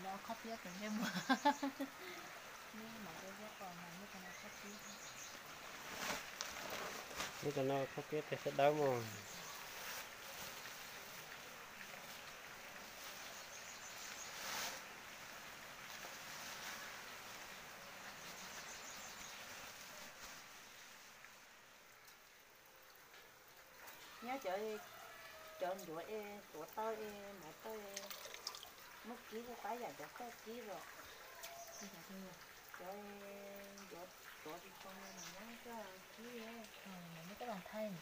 Los khob piab tus ntsej muag. Neb mam li ua kom mas neb cov no khob piab. Neb cov no khob piab tes sab dawb mog. Nyob cov, cov ncuav es tuav tau es mov tau es muab kib kuj qab yam cov txawj kib los. Cov ncuav tuav tsis tau mas nyob kib, mas nyob koj los thaij.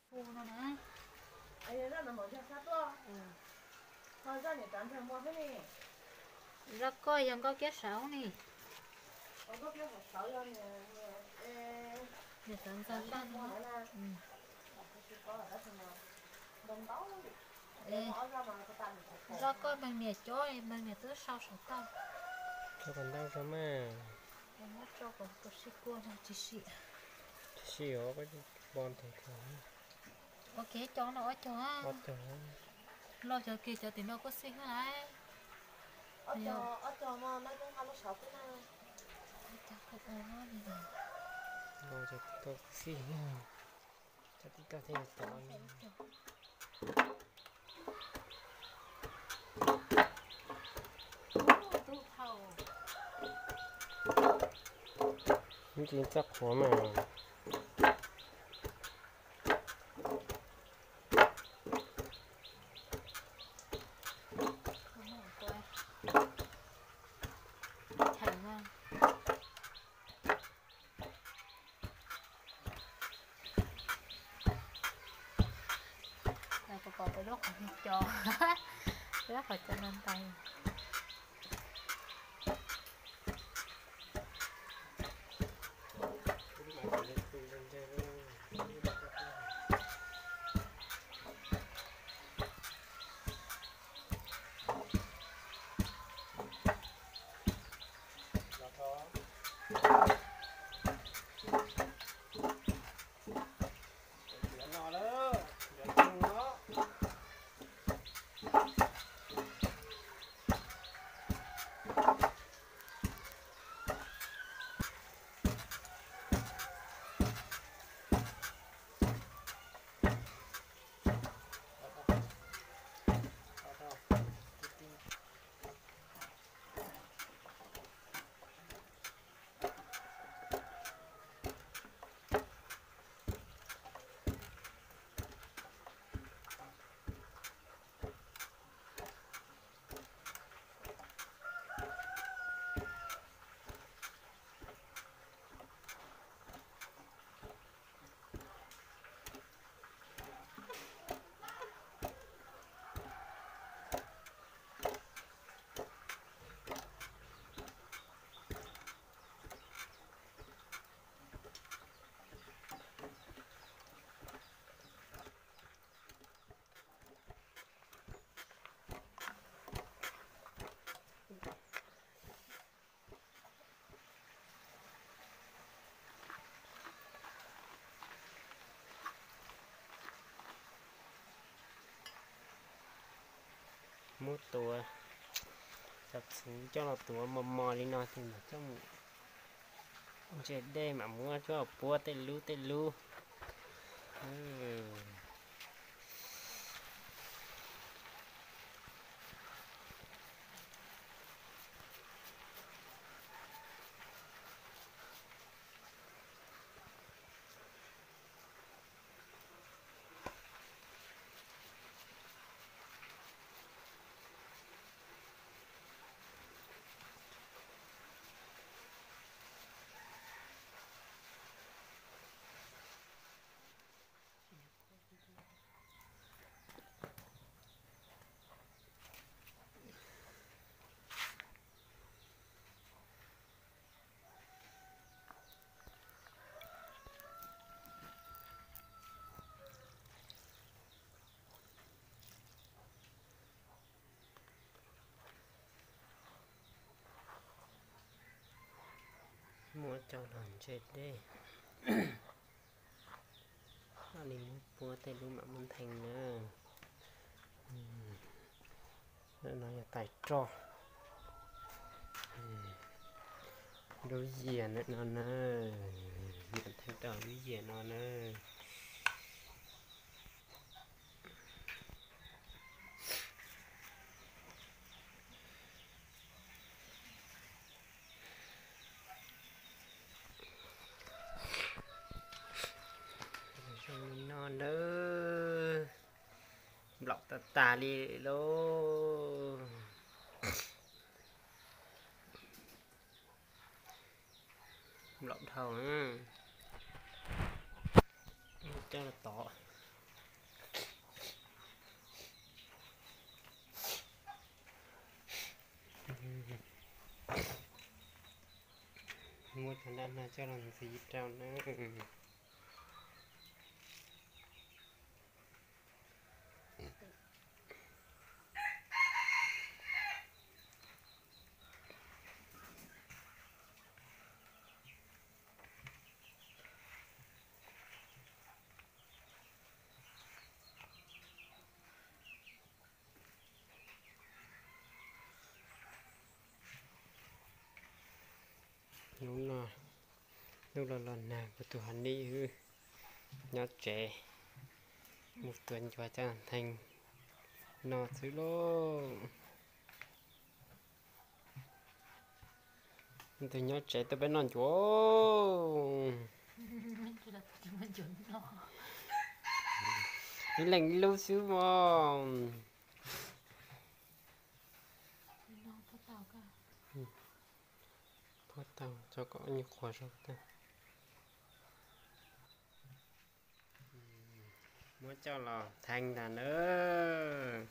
Hu no na. Zaj koj yog nkauj kiab saud ni. Niam txawv ntxaug tag. Zaj koj neeg niam cob, neeg niam twb sau saum toj. Tso kom ntau zog mas. Muab tso kom tus sib kua no tsis sim. Tsis sim os, koj pon tus. Ua kiag cov no ob cog. Ob cog. Los cov kiag cov tim no kuj xij na. Ob cog, ob cog mas nab koj nqa lub saud xwb na. Ob cog kuj ua li. Los cov tim no kuj xij na. Cov tim no thiaj tau. Ntsis txaj qhuav mas. Pom pom peb lub qhov cos, peb lub qhov cos no ntais. Muab tuav, cov txhuv coj los tuav mos mos li no ces mam coj mus ntse dej mam muab coj puab tej lub tej lub. Muab coj los ntse dej. Li muab puab tej lub mam muab ntheej na. No yog tais roj, lub yias ntawm no na, mam ntheej rau lub yias no na. Zoo li no nawb, nplaum tas tas li lauj. Nplaum dhau, coj los tov. Muab cov ntaj no coj los ntxiv rau na. Hnub no, hnub los los nag kuv tus hais ni wb nyob tsev, mus tua ncuav coj ntheej no xwb lauj. Tus nyob tsev tuaj peb noj ncuav. Ib leeg ib lub xwb mog. Puab tau tso kom nyuag qhuav zog tag. Muab coj los theej ntag nawb.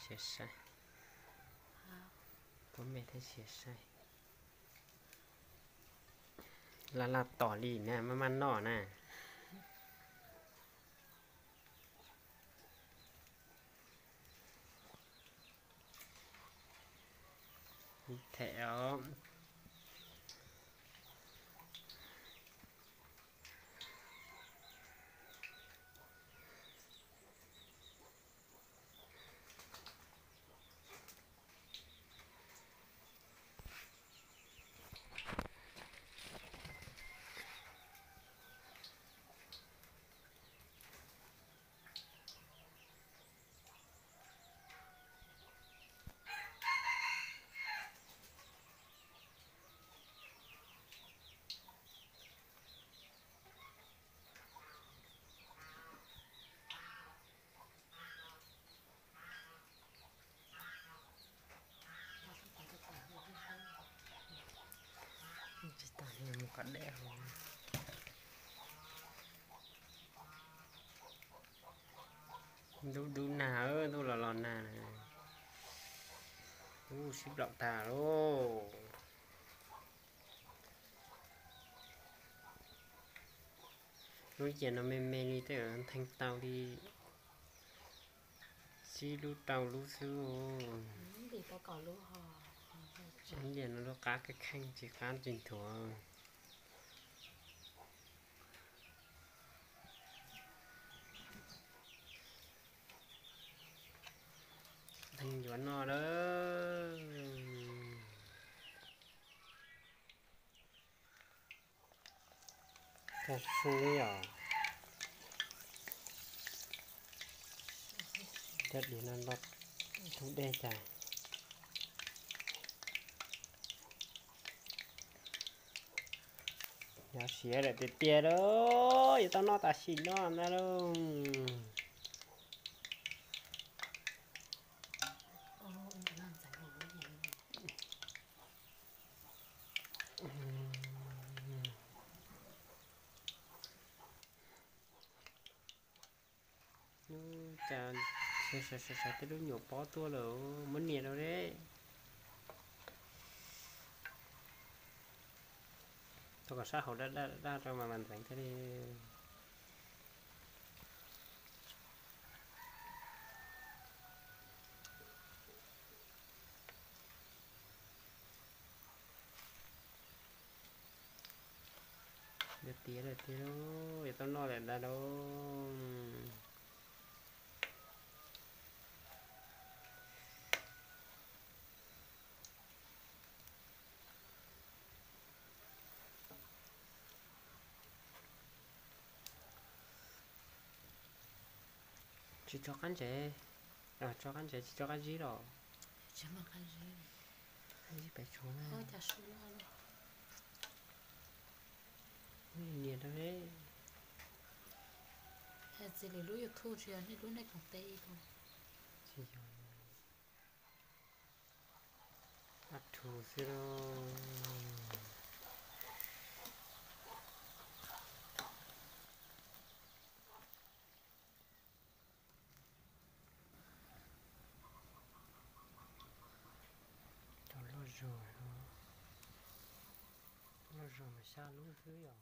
Siav saib, puab me thiab siav saib. Laj laj tom li na, maj maj noj na. Them os. Tsis tas li mus qab deb hauv. Ntub dub nag, ntuj los los nag na. Ub, sib nplaum tag lauj. Lub yias no me me li tej ntheej tau li tsib lub rau lub xwb. Lub yias no lub qab kheej kheej tsis qab tsis nthuav. Ntheej yuav noj lawm. Tag su yom. Cov diav no los ntug dej tag. Yog siav lawm tiag tiag lauj, yuav tau noj tam sim no ntag lauj. Ub, cas sawv sawv tej lub nyuam pob tuaj lawm, muab nias rau deb. Tau kom sab hauv daj daj daj rau mas mas ntxeev thiaj li. Yuav tiav lawm tiag lauj, yuav tau noj lawm ntag lauj. Tsis tso qab ntsev, tso qab ntsev tsis tso qab zib los? Qab zib pem tshua. Nias rau. Hais txiv lwm lub YouTube tsis yog nej lub nej koom tes ko. Tsis yog, ab thu xwb lauj. Cov loj zog, loj zog mas xya lub xwb yom.